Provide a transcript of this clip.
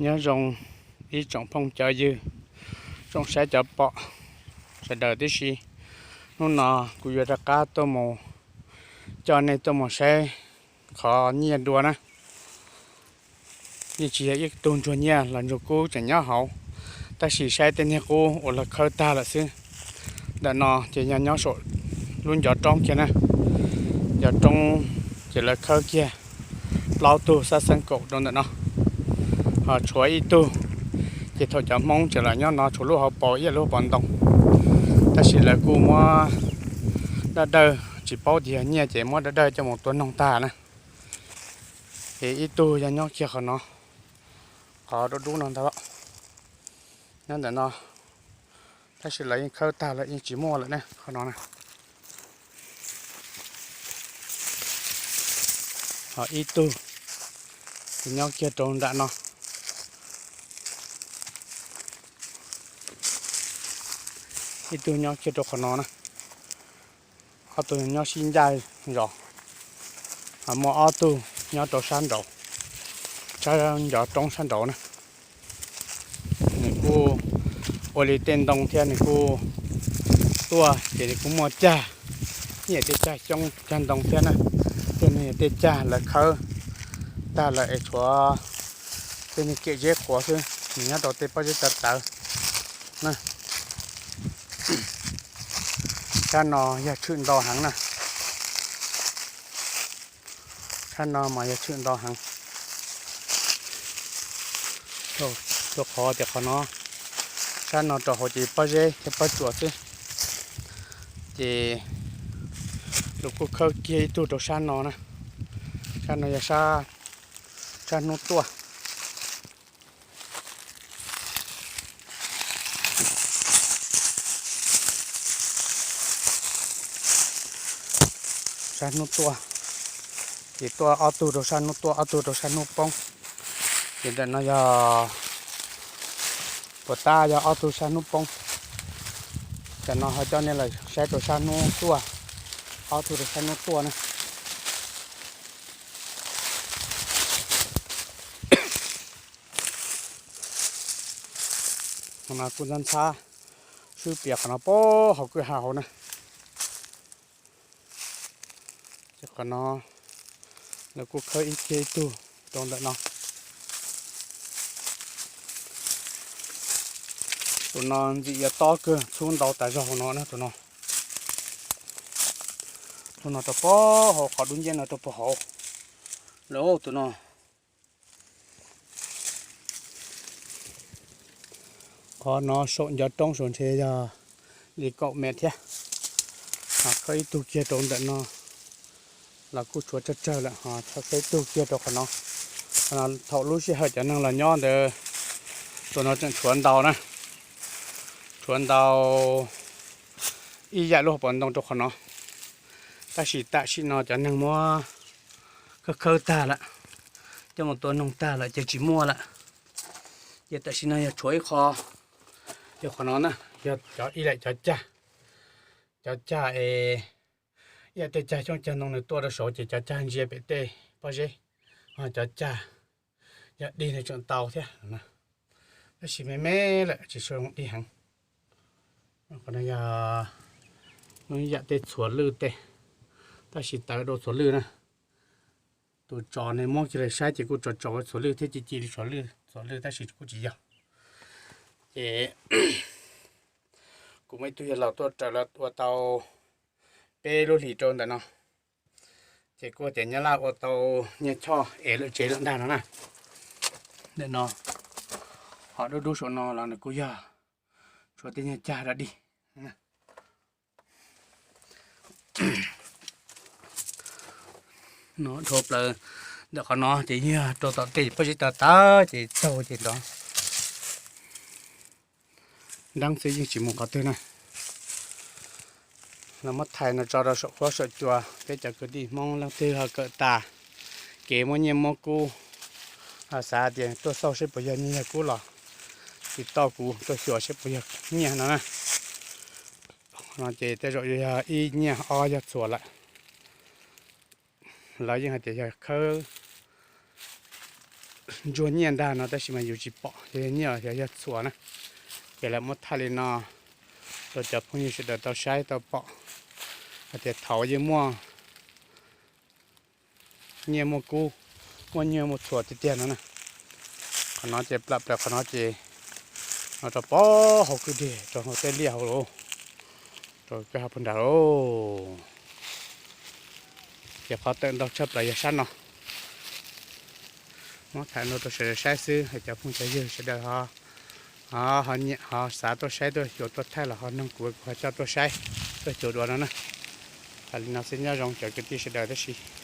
Nyob zoo ib tsoom phooj cov ywg, tsoom saib cov pom sawv daws tib si. Hnub no kuv yuav rov qab tuaj mus coj nej tuaj mus saib qhov nyiaj dua na. Yeej tsis yog ib tug ntsuag nyiaj los ntsuag kub tseem nyob hauv, tab sis saib tej niag qub uas lawv khawb tag lawm xwb. Ntawm no ces yog nyob saum lub ncov roob kiag na. Ncov roob ces lawv khawb kiag plaub tug xab xeeb kaum rau ntawm no, ho tshuav ib tug ces thaum cov Hmoob tseem los nyob no tshuav lub hauv paus ib yam lub hauv paus ntoo, tab sis lawv kuj muab dawj dawj, tsis paub tias yog nyiaj ces muab dawj dawj coj mus tua noog tag na. Ces ib tug yog nyob kiag qhov no, qhov dub dub no ntag, nyob ntawm no, tab sis lawv yeej khawb tag lawm yeej tsis muaj lawm ne qhov no na. Ho ib tug nyob kiag rau nram no, ib tug nyob kiag rau qhov no na. Ob tug nyob sib ncaj zos, ho muaj ob tug nyob rau sab nraud, sab ncov roob sab nraud na. Nws kuj ua li tej ntoo thiab nws kuj tuaj ces nws kuj muaj cag, ib yam tej cag xyoob cag ntoo thiab na. Tej no yog tej cag lawv khawb tag lawm es tshuav tej niag kem zeb qhuav xwb, nws nyob rau tej pob zeb tawv tawv na. Sab no yog tshwm ntau heev na. Sab no mas yog tshwm ntau heev. Rau qhov tias qhov no, sab no rau hauv ces pob zeb thiab pob tsuas xwb. Ces lawv kuj khawb kiag ib tug rau sab no na. Sab no yog sab hnub tuaj. Sab hnub tuaj, ces tuaj ob tug rau sab hnub tuaj, ob tug rau sab hnub poob. Ces ntawm no yog, puas tab yog ob tug sab hnub poob. Tam no ho coj nej los saib rau sab hnub tuaj, ob tug rau sab hnub tuaj na. Qhov no kuj ntxhab ntxhab, swb pias qhov no puag hauv kwj ha hauv na. Ces qhov no lawv kuj khawb ib kiag ib tug rau ntawm no. Tus no ntxim yuav tob kawg, txhub ntau tas zog hauv no na tus no. Tus no rau puag hauv qhov dub nciab no rau puag hauv lawm tus no. Qhov no saum ncov roob saum ntshe yog li kaum mev thiab. Ho khawb ib tug kiag rau ntawm no los kuj tshuav tsawg tsawg lawm, ho khawb ib tug kiag rau qhov no. Qhov no thaum lub sij hawm cov neeg los nyob ntawd, tus no tseem tshuav ntau na, tshuav ntau ib yam lub hauv paus ntoo rau qhov no. Tab sis tam sim no cov neeg muab khawb khawb tag lawm, coj mus tua noog tag lawm ces tsis muaj lawm. Ces tam sim no yog tshuav ib qho, yog qhov no na, yog cov ib yam cov cag, cov cag es ib yam tej cag xyoob cag ntoo nws tuaj rau saud ces cov cag ntsia pem tej pob zeb, ho cov cag yog dig nws tseem tau thiab, tab sis me me lawm tsis zoo dig heev. Qhov no yog ib yam tej txhuam lwj tej, tab sis tawv dua txhuam lwj na. Tus tsov ne muab kiag lawm saib ces kuj tsov tsov txhuam lwj thiab, ci ci li txhuam lwj, txhuam lwj tab sis kuj tsis yog. Ces kuv muaj ib tug yawg laus tuaj raws lawv ua tau peb lub hlis rau ntawm no, ces kuj tias nyab laj ua tau nyiaj choj es lawm tsev lawm ntag no na. Ntawm no, ho dub dub saum no los nws kuj yog tshuav tej nyiaj cag rau dig. No dhau plaws ntawm qhov no ces yog rau tom tej pob zeb tawv tawv ces tsaug ces nrov nreeb xwb yeej tsis mus qhov twg na. Los muab thaij no tso rau saum huab saum cua peb cov kwv tij Hmoob leej twg ho kawm tas kev muab nyiaj muab kub, xav tias tuaj xauj seb puas yog nyiaj yog kub los tsis tau, kuv tuaj xyuas seb puas yog nyiaj no na. No ces tej zaum yuav yog ib nyiaj ob yog txhuam lawm. Lawv yeej hais tias yog khawb ntsuag nyiaj ntag no tab sis mas yus tsis pom, yog nyiaj los yog txhuas na. Ces lawv muab thaij li no rau cov phooj ywg sawv daws tau saib tau pom hais tias thaum yeej muaj nyiaj muaj kub, muaj nyiaj muaj txhuas tiag tiag no na. Qhov no ces plam plaws qhov no ces no rau pab hauv kwj deg rau hauv tej liaj hauv lauj, rau kwj ha puag nrad lauj. Ces qhov tawm ntau tshaj plaws yog sab no. Muab tham no rau sawv daws saib xwb, cov phooj cov ywg sawv daws ho, ho nyiam ho xav tuaj saib tuaj xyuas tuaj thaij los ho noog kuv, kuv ho coj tuaj saib tuaj xyuas dua no na. Tham li no xwb, nyob zoo cov kwv tij sawv daws tab sis